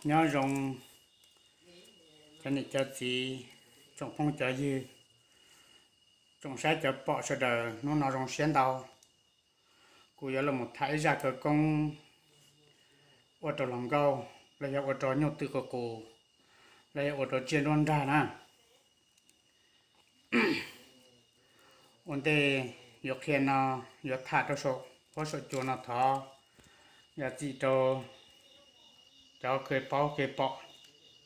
Nyob zoo cov niam cov txiv, tsoom phooj cov ywg, tsoom saib cov pom sawv daws, hnub no zoo siab ntau. Kuv yuav los tham ib zaj khawv koob ua rau hluas nkauj, los yog ua rau nyuj twm qus qus, los yog ua rau tsiaj nruab nrag na. Ua ntej yuav qhia no, yuav tham rau saum huab saum cua no thov zam txim rau cov kev paub kev pom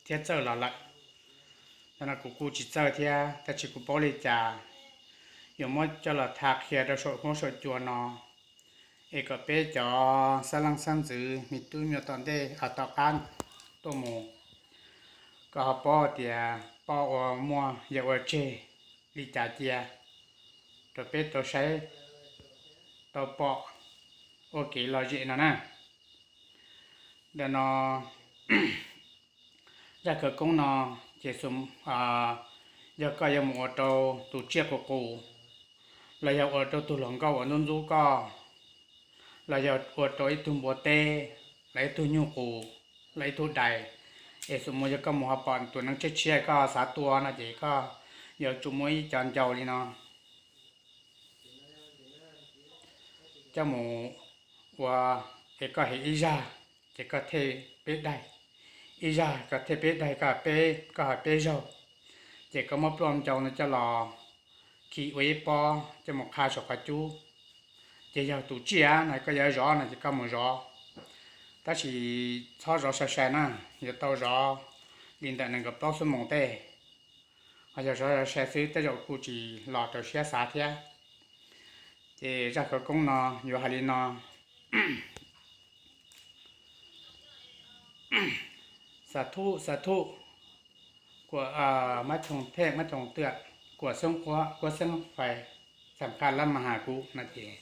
thiab txawj los lawm. Cov no kuv kuj tsis txawj thiab, tab sis kuv paub li cas yuav muab coj los tham qhia rau saum huab saum cua no, es kom peb cov xab leej xab ntxwv me tub me nyuam tom ntej, tom qab tuaj mus, kom ho paub tias poj ua muaj yawg ua tseg li cas cia, rau peb tau saib tau pom ua kev lom zem no na. Ntawm no, zaj khawv koob no ces yog koj yuav mus ua rau tus tsiaj qus qus, los yog ua rau tus hluas nkauj uas ntxub ntxub koj, los yog ua rau ib tug npua teb, los ib tug nyuj qus, los ib tug dais, es xu mus yog koj mus ho pom tus neeg tshiab tshiab koj xav tua no ces koj yuav tsum muab ib co ncau li no coj mus ua, es koj hem ib zaj, ces koj thej peb daig, ib zaj koj thej peb daig, koj hais peb zaug, ces koj muab pluaj ncau no coj los khi ua ib pob coj mus qha saum qhov cub. Ces yog tus tsiaj no koj yuav zov no ces koj mus zov, tab sis txhob zov sai sai na, yuav tau zov li ntawm nees nkaum plaub xuab moos tej, ho yog zov sai sai xwb tej zaum kuj tsis los raws siab xav thiab. Ces zaj khawv koob no yuav hais li no. Xa thuj xa thuj, kuam mab thoom thej mab thoom twam, kuam xeeb quab kuab xeeb fais, xam qha lab mas has kuv no ces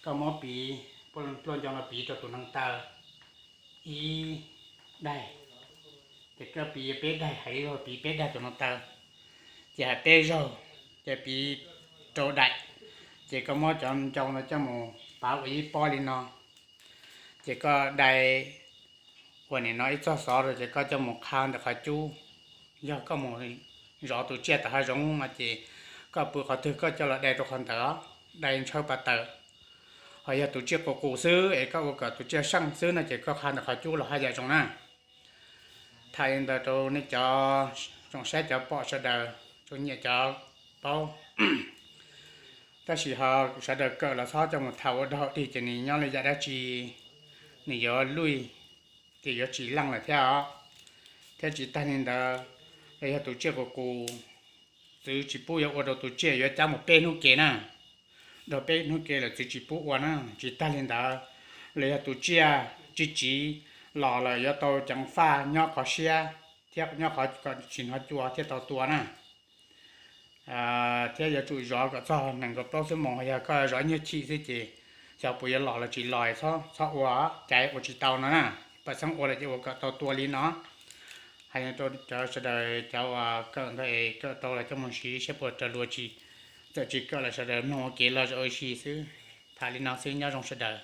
koj muab piv, pluaj ncau no piv rau tus neeg taw ib daig, ces koj piv peb daig, hais ib zaug piv peb daig tus neeg taw, ces hais peb zaug, ces piv rau daim, ces koj muab cov ncau no coj mus pav ua ib pob li no, ces koj dai ua nim no ib txoj xov rau ces koj coj mus qha ntawm qhov cub. Yog koj mus zov tus tsiaj tom hav zoov no ces koj pw qhov twg koj coj los dai rau qhov ntawd, dai ntshawb pas taws. Ho yog tus tsiaj qus qus xwb es koj ua kom tus tsiaj seej xwb no ces koj qha ntawm qhov cub los haj yam zoo na. Tham li ntawd rau nej cov tsoom saib cov pom sawv daws, tsoom nyiam cov paub. Tab sis ho sawv daws kawm los txhob coj mus tham ua dog dig ces nws nyob li yam dab tsi, nws yuav luj, ces yuav tsis leej lawm thiab os. Thiab tsis tag li ntawd, los yog tus tsiaj qus qus, txwv tsis pub yuav ua rau tus tsiaj yuav cab mus peb hnub ke na. Dhau peb hnub ke lawm txwv tsis pub ua na. Tsis tag li ntawd, los yog tus tsiaj tsis tsiv los lawm yuav tau ceev faj nyob qhov siab thiab nyob qhov kom tsis hnov cua thiaj tau tua na. Thiab yuav tsum zov kom txog nees nkaum plaub xuab moos, yog koj zov nyuag chim xwb ces xyov puas yuav los los tsis los, txhob ua, caiv ua tsis tau no na. Paj xeeb ua lawm ces ua kom tau tua li no. Hais rau cov sawv daws cov uas kawm ntawd es kawm tau los coj mus siv saib puas raws luag tsis, txawm tsis kawm los sawv daws mloog ua kev lom zem ua si xwb. Tham li no xwb, nyob zoo sawv daws.